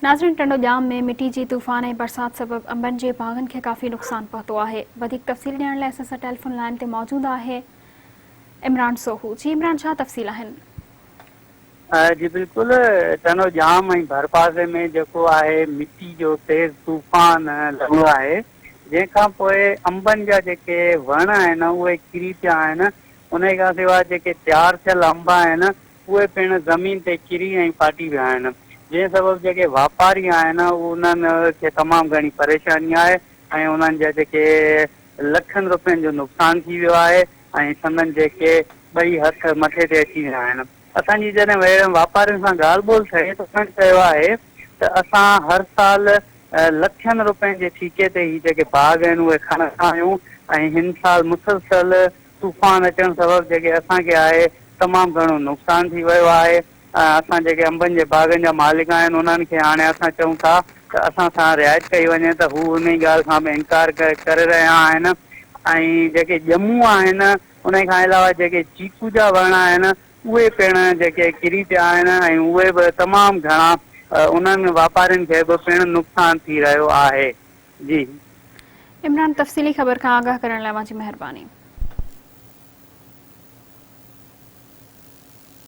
ناظرين ٽنڊو ڄام ۾ مٽي جي طوفان ۽ برسات سبب انبن جي باغن کي ڪافي نقصان پهتو آهي وڌيڪ تفصيل ڏيڻ لاء اسان سان ٽيليفون لائين تي موجود آهي عمران سوهو جي عمران ڇا تفصيل آهن. جي بلڪل ٽنڊو ڄام ۽ ڀرپاسي ۾ جيڪو آهي مٽي جو تيز طوفان لڳو آهي جنهن کان پوء انبن جا جيڪي وڻ آهن اهي ڪري پيا آهن انهي کان سواء جيڪي تيار ٿيل انب آهن اهي پڻ زمين تي ڪري ۽ ڦاٽي ويا آهن، جنهن سبب جيڪي واپاري آهن انهن کي تمام گهڻي پريشاني آهي ۽ انهن جا جيڪي لکن روپين جو نقصان ٿي ويو آهي ۽ سندن جيڪي ٻئي هٿ مٿي تي اچي ويا آهن. اسان جي جڏهن اهڙن واپارين سان ڳالهه ٻولهه ٿئي ته انهن چيو آهي ته اسان هر سال لکين روپين جي ٺيڪي تي هي جيڪي باغ آهن اهي کڻندا آهيون ۽ هن سال مسلسل طوفان اچڻ سبب جيڪي اسان کي آهي تمام گهڻو نقصان ٿي ويو آهي ۽ اسان جيڪي انبن جي باغن جا مالڪ آهن انهن کي هاڻي اسان چئون ٿا ته اسان سان رعايت ڪئي وڃي ته هو انهي ڳالهه کان به انڪار ڪري رهيا آهن ۽ جيڪي ڄمون آهن انهي کان علاوه جيڪي چيڪو جا وڻ آهن اهي پڻ جيڪي ڪري پيا آهن ۽ اهي به تمام گهڻا انهن واپارين کي به پڻ نقصان ٿي رهيو آهي جي. عمران تفصيلي خبر کان آگاهه ڪرڻ لاء اوهان جي مهرباني.